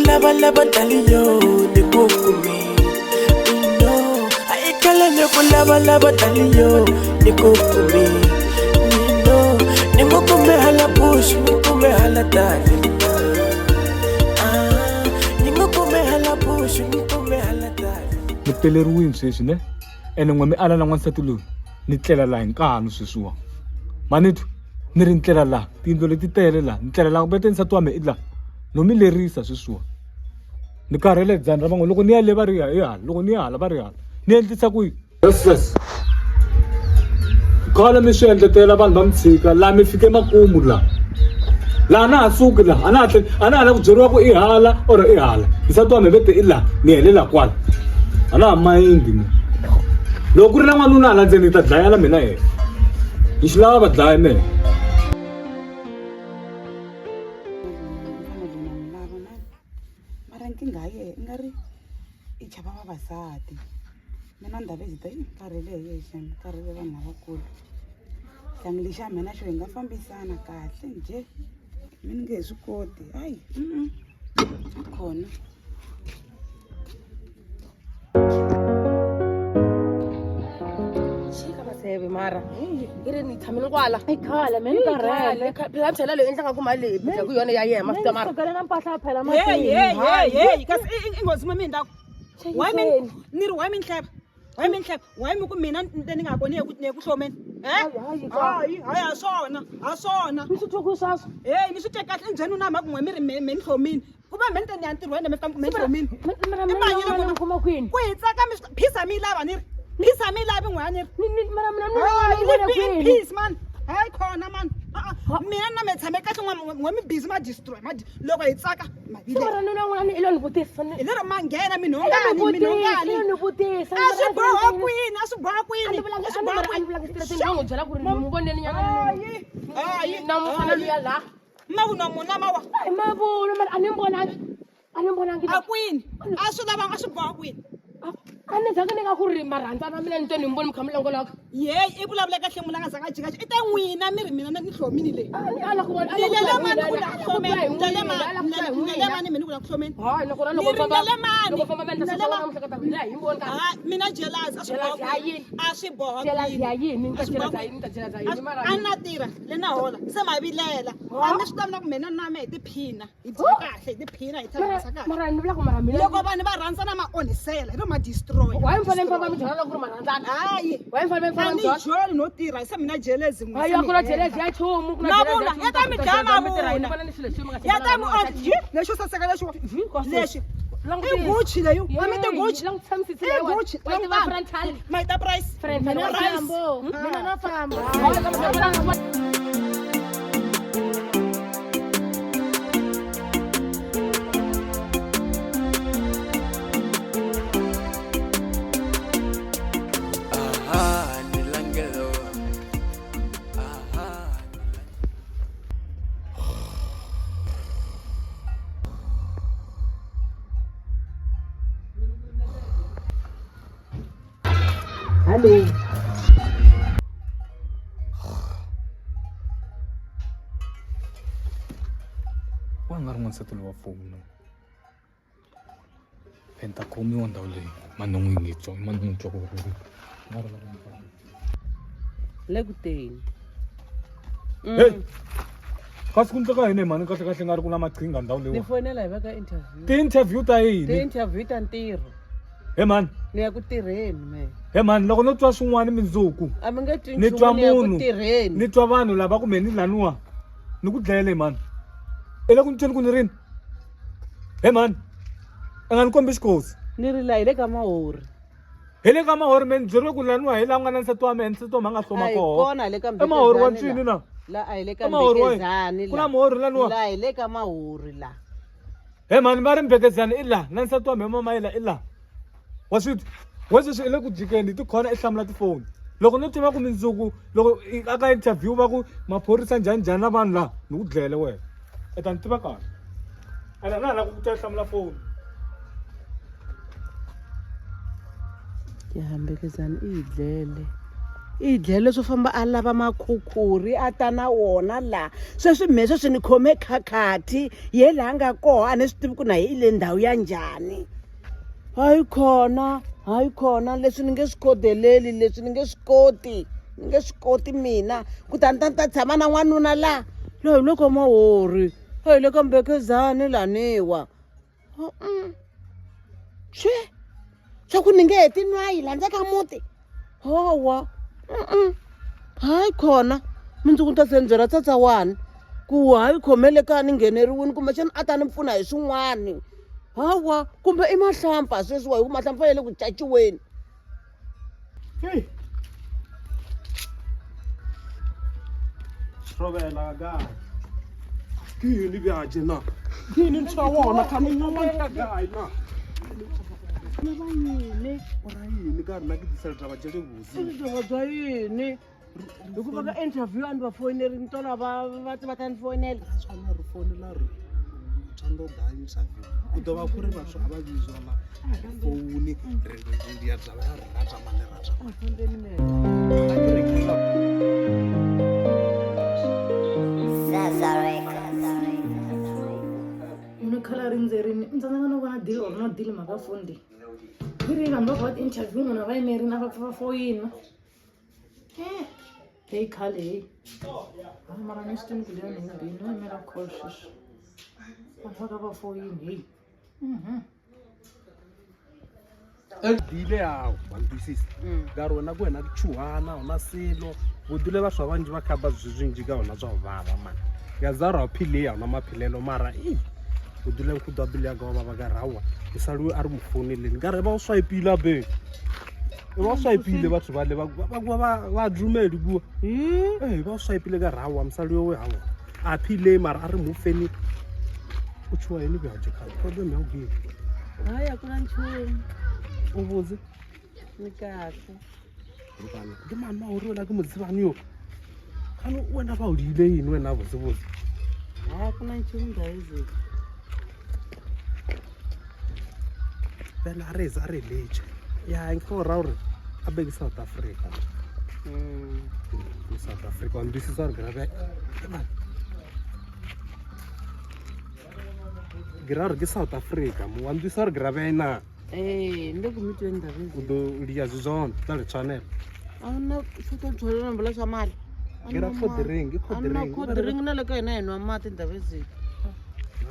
lavalava daliyo ni ku kumi no a yi khale ni ku lavalava daliyo ni ku kumi no ni n'wi kume hala bush ni kume hala dali ah ni n'wi kume hala bush ni kume hala dali. Ni peleriwini sweswi ne ene n'we mi ala na n'wansati loyi ni tlela laha hi nkanu sweswiwa ma ni twa ni ri ni tlela laha tiyindlu leti tele laha ni tlela laha vete nsati wa mina i laha no mi lerisa sweswiwa ni karhele dzana ra van'wana loko ni ya le va ri hi hala loko ni ya hala va ri hala ni endlisa ku yini yes yes khale mi swi endletela vanhu va mi tshika laha mi fike makumu laha laha na ha suki laha a na ha tlheli a na ha la ku byeriwa ku i hala or i hala nsati wa mina vete i laha ni helela kwala a na ha mayindi mina loko ku ri na n'wanuna hala ndzeni ni ta dlayana mina yena ni xi lava va dlaya mina. Mara nkingha ya yena i nga ri i chava vavasati mina ndhawu lexi ta yi karhele hi yexe ni karhele vanhu lavakulu xihlangi lexi xa mina xo hi nga fambisana kahle njhe mi ni nge he swi koti hayi a khona. Chika maseve mara i ri ni tshamile kwala i khale me ni karhele phela phela leyi endlaka ku mali leyi bidla ku yona ya yena mafika mara sukele na mpahla phela Hey, hey, hey, hey, kasi i nghozi n'we mina ku why min ni ri why min hleva why min hleva why mi ku mina ni nga koni ku ni ku hlomeni eh hayi hayi ha swona ha swona mi swi twa ku sweswo hey ni swi twe kahle endzeni na mhaka n'we mi ri me ni hlomini ku va me ni te ni ya ntirhweni mi fika mi hlomini mara I manyile mina n'wina. ni kuma kwini ku hi tsaka mi swi phisa mi yi lava ni ri phisa mi yi lavi n'wana ni ri mara mina ni Hayi, vona leave me in kwini peace man hayi khona man Ah, ah, mina na mi tshame kahle n'we mi busy ma destroy ma loko hi tsaka ma Se mara vilela nuna n'wina ni i lo ni vutisa ni hi lero ma nghena i lo minhongani ni vutisa i minhongani lo ni vutisa a swi boha kwini a swi boha a kwini ni vulanga a swi a ni boha mara a ni kwini vulanga straight ni ngo byela ku ri ni n'wi vonele nyana hayi hayi na mufana luya la mavunwa muna mawa hi mavunwa mara a ni vonangi a ni vonangi a kwini a swi lavanga a swi boha kwini a ni zangi ni nga ku ri marhandzana mina ni twe ni mi voni mi kha mi longoloka yeyi i vulavula kahle munhu a nga zanga a jika i te n'wina mi ri mina ni hlomini leyi A ni ala ku vona ni lele mani ku la hlomeni ndlele mani ndlele mani mina ku la ku hlomeni hayi loko na Ni loko ri famba ndlele mani? loko famba mi endla Ndlele sweswo mani? mi hleketa ku hi voni kahle Hayi, mina jealous a swi Jealous boha ya kwini yini? a swi boha jealous kwini ya yini ni ta A swi jealous boha ya yini ni ta jealous ya yini mara a na tirha le na hola se ma vilela a mi swi tivi na ku mina na me hi tiphina hi dya kahle hi tiphina hi tlhela hi rhasa kahle mara ni vula ku mara mina loko vanhu va rhandzana ma onhisela hi ro ma destroy why mi fanele mi famba mi byela loko ku ri marhandzana hayi why mi fanele mi a famba mi ni byela joli no tirha se mina jelezi n'we hayi se a mi ku na hemba. jealous ya nchumu ku na Mavula, jealous ya nchumu. ya ta mi dlaya Mi tirha yini? mavula. Vona ni swilo leswi mi nga swi ya ta mi vonaka onhi lexo saseka lexo Hinkwaswo. lexi Langutisa. i gucci leyo a mi ti Yeyi, gucci langutisa misisi i leyiwani. gucci Wa yi tiva frontal? ma yi ta price Frontal, wa yi Price. tiva. Mina no famba. Aha, ni langelo. Aha. Hallo. Wa nga ri n'wansati loyi wa foni phela ni ta khomiwa ndhawu leyi mani ni n'wi twa mani ni n'wi twa ku nga ri Le ku teni. Hey! Kasi ku endleka yini mhani kahle kahle nga ri ku na maqhinga ndhawu Ni leyiwa fonela hi va ka interview. ti-interview ta yini Ti-interview ta ntirho. he mhani Ni ya ku tirheni me. he mhani loko no twa swin'wana mindzuku A mi nge twi ni twa nchumu ni ya ku munhu tirheni. ni twa vanhu lava kumbe ni laniwa ni ku dlayele mhani i le ku ni tweni ku ni rini he mhani i nga ni kombi xikosi Ni ri la hi le ka Mahori. Hi le ka Mahori me ni byeriwe ku laniwa hi laha ku nga na nsati wa mehe nsati wa mehe a nga hloma A hi koho kona hi le ka i Mahori wa Mbekezani ncini la. na La a hi le ka I Mahori wa Mbekezani ku la. na Mahori laniwa La hi le ka Mahori la. He mhani va ri Mbekezani i la na nsati wa mehe Mamayela i la wa swi twa we sweswi i le ku jikeni hi tikhona i hlamula tifoni loko no tiva ku mindzuku loko a ka interview va ku maphorisa njhani njhani na vanhu laha ni ku dlele wena i ta ni tiva kahle ene a na ha lava ku twa i hlamula foni. Ya Mbekezani i hi dlele. I dlele swo famba a lava makhukhuri a ta na wona laha sweswi mehe sweswi ni khome khakhathi ye laha nga koho a ni swi tivi ku na hi le ndhawu ya njhani. Hayi khona hayi khona leswi ni nge swi khodeleli leswi ni nge swi koti ni nge swi koti mina ku ta ni ta ni ta tshama na n'wanuna laha loyi hi le ka Mahori a hi le ka Mbekezani laniwa. Swe swa ku ni nge he tinwayi laha ndzeni ka muti hawa hayi khona mundzuku ni ta se ni byela tsatsawani ku hayi khomele ka ni ngheneriwini kumbexana a ta ni pfuna hi swin'wani hawa kumbe i mahlampfa sweswiwa hi ku mahlampfa ya le ku caciweni. Rovela kae ke yini bjaje na ke yini ntshwa wona kha ni noma kae na Lava yini o ra yini ka rina ke disela taba tše di botse ditaba tsa yini hikuva ka interview a ni va foyineri ni tona va va va ta ni foyinela tshwana ri founela ri thanda u ḓa interview u ḓo vha khori vhathu a vha vhidzwa na founi ndi ya dzava ya ri rata mane rata Munhu khala rindzerini ni tsandzeka no vona deal or no deal mhaka foni leyi yi ri vanhu va ku va ti-interview munhu a va yimerini a va pfa va foyina leyi khale heyi hayi mara ni swi tivi ku leyi ni yi bini no yimela call sweswi vanhu va ka va foyini heyi dile yago wa ntwisisa ka ri wena ku wena ku chuhana wona selo vo dule vhaswa vhanzhi vha khaba zwithu zwinzhi ka hona zwa u vhavha mani ya za ra phile ya hona maphilelo mara i u dule nkhuḓa bile ya ga vha ka rawa musali a ri mu founeleni ka re ba o swipile be ba o swipile batho ba le ba ba ba dumele bua eh ba o swipile ka rawa musali we hawa a phile mara a ri mu feni u chuha yini bya kha problem ya u hayi a ku na nchumu u vudze ni kahle rukana ke mama o ri wena ke motsebane yo gane wena ba o diile eng wena botsebotse hayi a ku na nchumu ndhawu fela a re a re letse ya nke o ra gore a be ke South Africa ke South Africa wa ntwisisa gore ke ra ke ra gore ke South Africa mo wa ntwisisa gore ke ra bea na ee ni le ku mi tweni ndhawu u ḓo lia zwi zwone ta ri tshwanela a wu na swo ta tshwanela mbula swa mali Ke ra codering, ke a na codering. codering na le ka hina hi nwa mati ndhawu eziko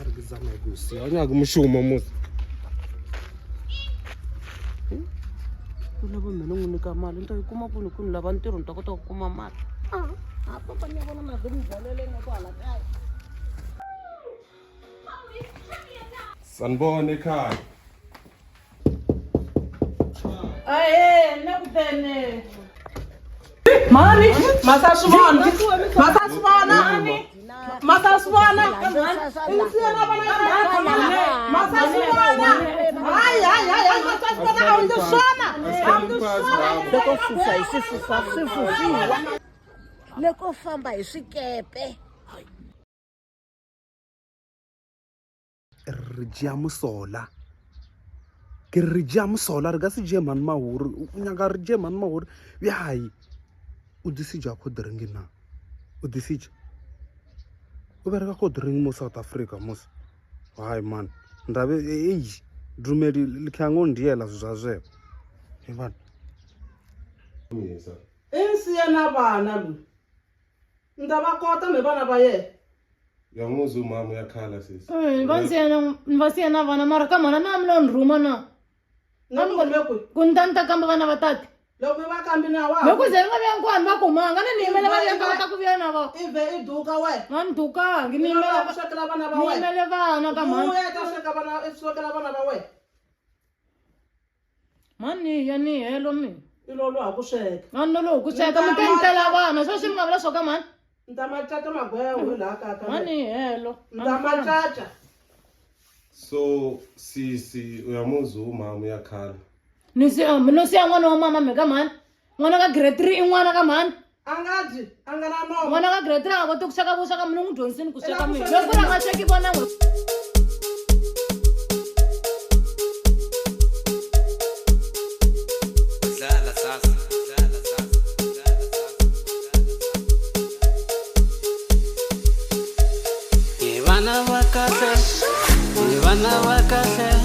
a re ke tsamaye ko sia o nyaka mushumo mose u lava mina n'wi nyika mali ni ta yi kuma kwini ku ni lava ntirho ni ta kota ku kuma mali a papa ni ya vona na zimbyalele nga ku hala kaya Sanibona ekhaya. Ahe, na ku tene. Mani, masa swi vona. Masa swi vona. Masa swi vona. Insiya na vana Masa swi vona. Hayi, hayi, hayi, masa swi vona a wu ndzi swona. A wu ndzi swona. Loko fufa hi swifufa swifufiwa loko famba hi swikepe Re dzhia musola ke re re dzhia musola re ka se dzhie mhani mahuri u nyaka re dzhie mhani mahuri bjai o disija codring na o disija o bereka codring mo South Africa mos hayi man ndabe eyi dumeli likhango ndiela zwithu zwa zweo he man Insiya na vana loyi. Ni ta va kota mi vana va yena. Uyamuzwa umama uyakhala sisi. Va ni va siya na vana mara ka mhana na mi lo ni rhuma na Na ku rhume kwihi? Ku ni ta ni ta kamba vana va tati. Loko mi va kambi na wa. Me ku ze ni nga vuya kwani va kumanga ni yimele va vuya va ta ku vuya na va. I vhe i duka wena. A ni dukangi ni yimele ku swekela vana va ni wena. yimele vana ka mhani. Vuya i ta sweka vana i swekela vana va wena. Mhani ya ni helo mina. I lo lwa ku sweka. A ni lo lwa ku sweka mi ta ni tela vana sweswi mi nga vula swo ka mhani. Ni ta macaca magwewu hi laha kaya ka Mhani helo. Ni ta macaca. So sisi uyamuzwa umama uyakhala. Ni siya no siya n'wana wa mama me ka mhani. N'wana ka grade 3 i n'wana ka mhani. A nga dyi, a nga na nomo. N'wana ka grade 3 a nga koti ku sweka vuswa ka mina n'wi dyondzisini ku sweka mina. Loko ri a nga sweki vona n'wi. Dlala sasa. Dlala sasa. Vana va kahle, ni vana va kahle.